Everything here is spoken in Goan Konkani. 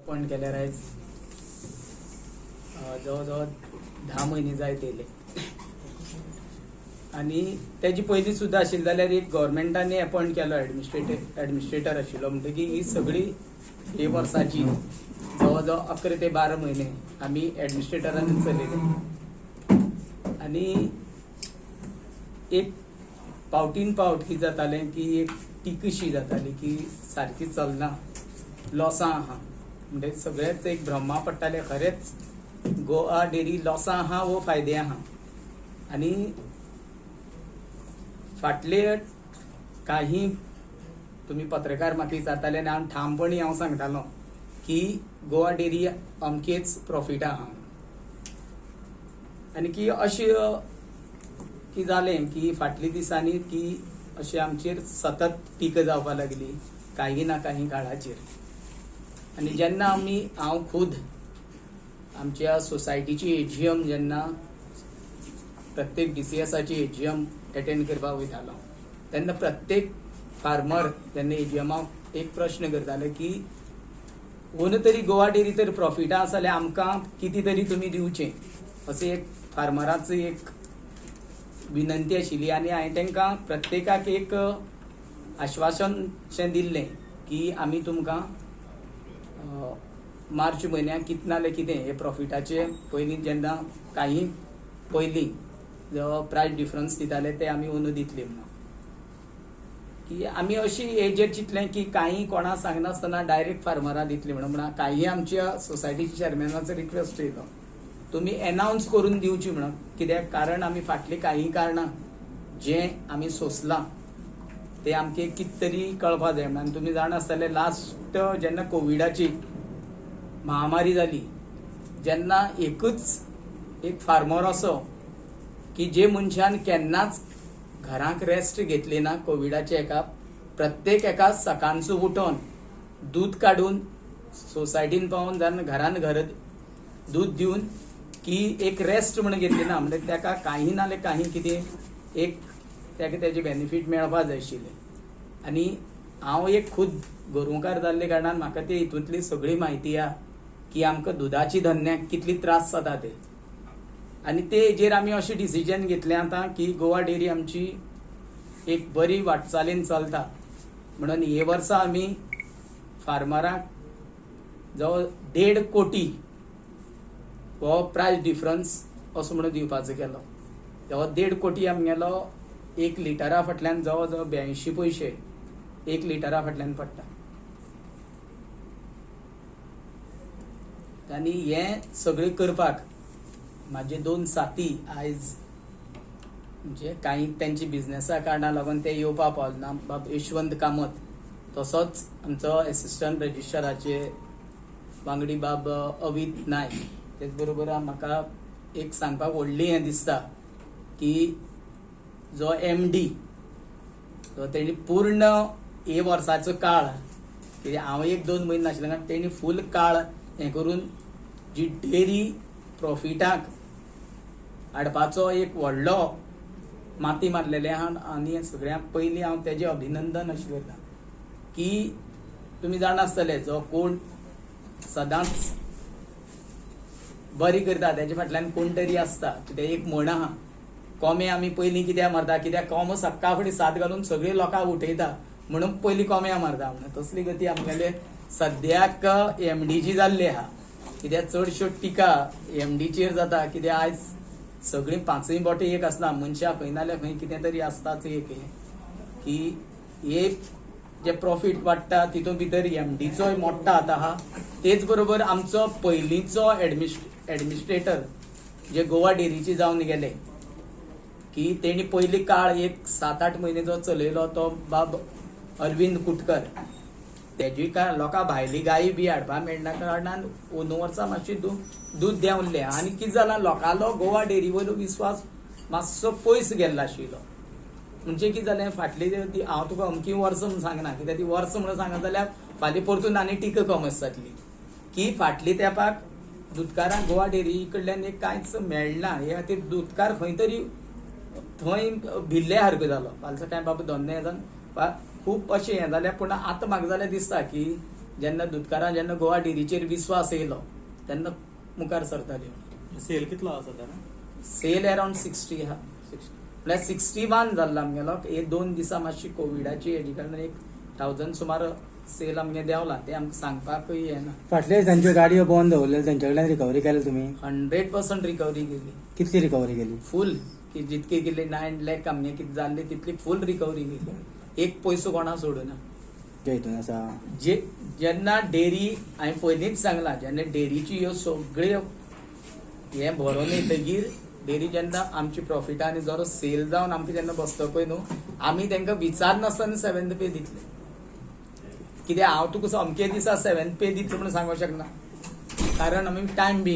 अपॉयंट केल्यार आयज जवळ जवळ 10 म्हयने जायत येयले आनी तेजी पयलीं सुद्दां आशिल्ली जाल्यार एक गव्हर्मेंटांनी अपॉयंट केलो एडमिनिस्ट्रेटर आशिल्लो. म्हणटकीर ही सगळी हे वर्साची जवळ जवळ 11 ते 12 म्हयने आमी एडमिनिस्ट्रेटरान चलयले आनी एक पावटीन पावट कितें जातालें की एक टिकशी जाताली की सारकी चलना, लॉसां आहा. म्हणजे सगळेच एक भ्रमा पडटाले, खरेंच गोवा डेरी लॉसां आहा वो फायदे आहा. आनी फाटले काही तुमी पत्रकार म्हाका विचारताले आनी हांव ठामपणी हांव सांगतालो की गोवा डेरी अमकेच प्रॉफिटा आहा. आनी की अशें की जालें की फाटल्या दिसांनी की अशें आमचेर सतत टिका जावपाक लागली काही ना काही काळाचेर. आनी जेन्ना आमी हांव खूद आमच्या सोसायटीची एजीएम जेन्ना प्रत्येक डीसीएसाची एजीएम अटेंड करपाक वयतालो तेन्ना प्रत्येक फार्मर जेन्ना एजीएमाक एक प्रश्न करताले की ओन तरी गोवा डेरी तर प्रॉफिटा आसा जाल्यार आमकां कितें तरी तुमी दिवचें, अशें एक फार्मराचो एक विनंती आशिल्ली. आनी हांवें तांकां प्रत्येकाक एक आश्वासन शें दिल्लें की आमी तुमकां मार्च म्हयन्याक कितें नाल्यार कितें हे प्रॉफिटाचे पयलीं जेन्ना काही पयलीं जो प्रायस डिफरन्स दिताले ते आमी अंदू दितले म्हणून. की आमी अशी हेजेर चिंतलें की काही कोणाक सांगनासतना डायरेक्ट फार्मराक दितली म्हणून. म्हणून काही आमच्या सोसायटीच्या चेअरमॅनाचो रिक्वेस्ट येयलो तुमी एनावन्स करून दिवची म्हणून, कित्याक कारण आमी फाटलीं काही कारणां जें आमी सोंसलां ते आमकां कितें तरी कळपा जाय म्हणून. आनी तुमी जाणा आसतले लास्ट जेन्ना कोविडाची महामारी जाली जेन्ना एकूच एक फार्मर असो की जे मनशान केन्नाच घरांक रेस्ट घेतली ना कोविडाच्या एका प्रत्येक एका सकाळचो उठोन दूद काडून सोसायटीन पावोन जावन घरान घर दूद दिवन की एक रेस्ट म्हणून घेतली ना, म्हणजे ताका काही नाल्यार काही कितें एक ताका तेजे बेनिफीट मेळपा जाय आशिल्लें. आनी हांव एक खूद गोरवकार जाल्ले कारणान म्हाका ते हितूंतली सगळी म्हायती आहा की आमकां दुदाची धन्याक कितली त्रास जाता ते. आनी ते हेजेर आमी अशें डिसिजन घेतलें आतां की गोवा डेरी आमची एक बरी वाटचालीन चलता म्हणून हे वर्सा आमी फार्मराक जवळ 1.5 कोटी हो प्रायस डिफरन्स असो म्हणून दिवपाचो केलो. हो 1.5 कोटी आमगेलो 1 लिटरा फाटल्यान जवळ जवळ 82 पयशे 1 लिटरा फाटल्यान पडटा. आनी हें सगळें करपाक म्हाजे 2 साथी आयज म्हणजे कांय तेंची बिजनेसा कारणां लागून ते येवपाक पावले ना, बाब यशवंत कामत तसोच आमचो एसिस्टंट रजिस्ट्राराचे वांगडी बाब अवित नायक. तेच बरोबर म्हाका एक सांगपाक व्हडली हें दिसता की जो एमडी जो तेणी पूर्ण हे वर्साचो काळ, कित्याक हांव 1-2 म्हयने नाशिल्ले कारण तेणी फूल काळ हें करून जी डेरी प्रॉफिटाक हाडपाचो एक व्हडलो माती मारलेले आहा. आनी सगळ्यांत पयलीं हांव तेजें अभिनंदन अशें करता की तुमी जाणा आसतले जो कोण सदांच बरी करता तेजे फाटल्यान कोण तरी आसता. कित्याक एक म्हण आहा, कोमे आमी पयलीं कित्याक मारता, कित्याक कोमो सक्का फुडें साद घालून सगळीं लोकांक उठयता म्हणून पयलीं कोम्या मारता म्हणून. तसली गती आमगेले सद्याक एमडीची जाल्ली आहा, कित्याक चडश्यो टिका एमडीचेर जाता. कित्याक आयज सगळीं 5 बोटां एक आसना, मनशां खंय नाल्यार खंय कितें तरी आसताच एक हें की एक जे प्रॉफीट वाडटा तितून भितर एमडीचोय मोडटा आतां आहा. तेच बरोबर आमचो पयलींचो एडमिनिस्ट्रेटर जे गोवा डेरीची जावन गेले की तेणी पयली काळ एक 7-8 म्हयने जो चलयलो तो बाब अरविंद कुटकर, तेजी काय लोकां भायली गायी बी हाडपाक मेळना कारणान अंदू वर्सा मातशी दूद देंवल्लें. आनी कितें जालां लोकांलो गोवा डेरी वयलो विस्वास मातसो पयस गेल्लो आशिल्लो. म्हणजे कितें जालें फाटली ती हांव तुका अमकी वर्सां म्हूण सांगना, कित्याक ती वर्सां म्हणून सांगत जाल्यार फाल्यां परतून आनी टिका कमस जातली की फाटली तेंपाक दुदकारांक गोवा डेरी कडल्यान एक कांयच मेळना हे खातीर दुदकार खंय तरी थंय भिल्ले सारको जालो. फाल्यां सकाळीं बाबा धंदे जावन खूब अशें हें जालें. पूण आतां म्हाका जाल्यार दिसता की जेन्ना दुदकारां जेन्ना गोवा डेरीचेर विस्वास येयलो तेन्ना मुखार सरताली. सेल कितलो आसा सादारण? सेल अरावंड 60 आहा. म्हळ्यार 61 जाल्लो आमगेलो. हे 2 दिसा मातशी कोविडाची हेजी कारणान 1000 सुमार सेल आमगे देंवला. ते आमकां सांगपाकूय येना. फाटल्या दिसांच्यो गाडयो बंद दवरलेल्यो, तेंच्या कडल्यान रिकवरी केल्या तुमी? 100% रिकवरी केली. कितली रिकवरी केली? फूल की जितकी केली, 9 लॅक आमगे कितें जाल्ली तितली फूल रिकवरी केली. एक पयसो कोणा सोडूना. जे हितून आसा. जे जेन्ना डेरी, हांवें पयलींच सांगलां, जेन्ना डेरीची ह्यो सगळ्यो हें भरोन येतगीर डेरी जेन्ना आमची प्रॉफिटा आनी जरो सेल जावन आमकां जेन्ना बसता पळय न्हू, आमी तांकां विचारनासतना सेवेंथ पे दितले. कित्याक हांव तुका अमके दिसा सेवेंथ पे दितलो म्हणून सांगूंक शकना, कारण आमी टायम बी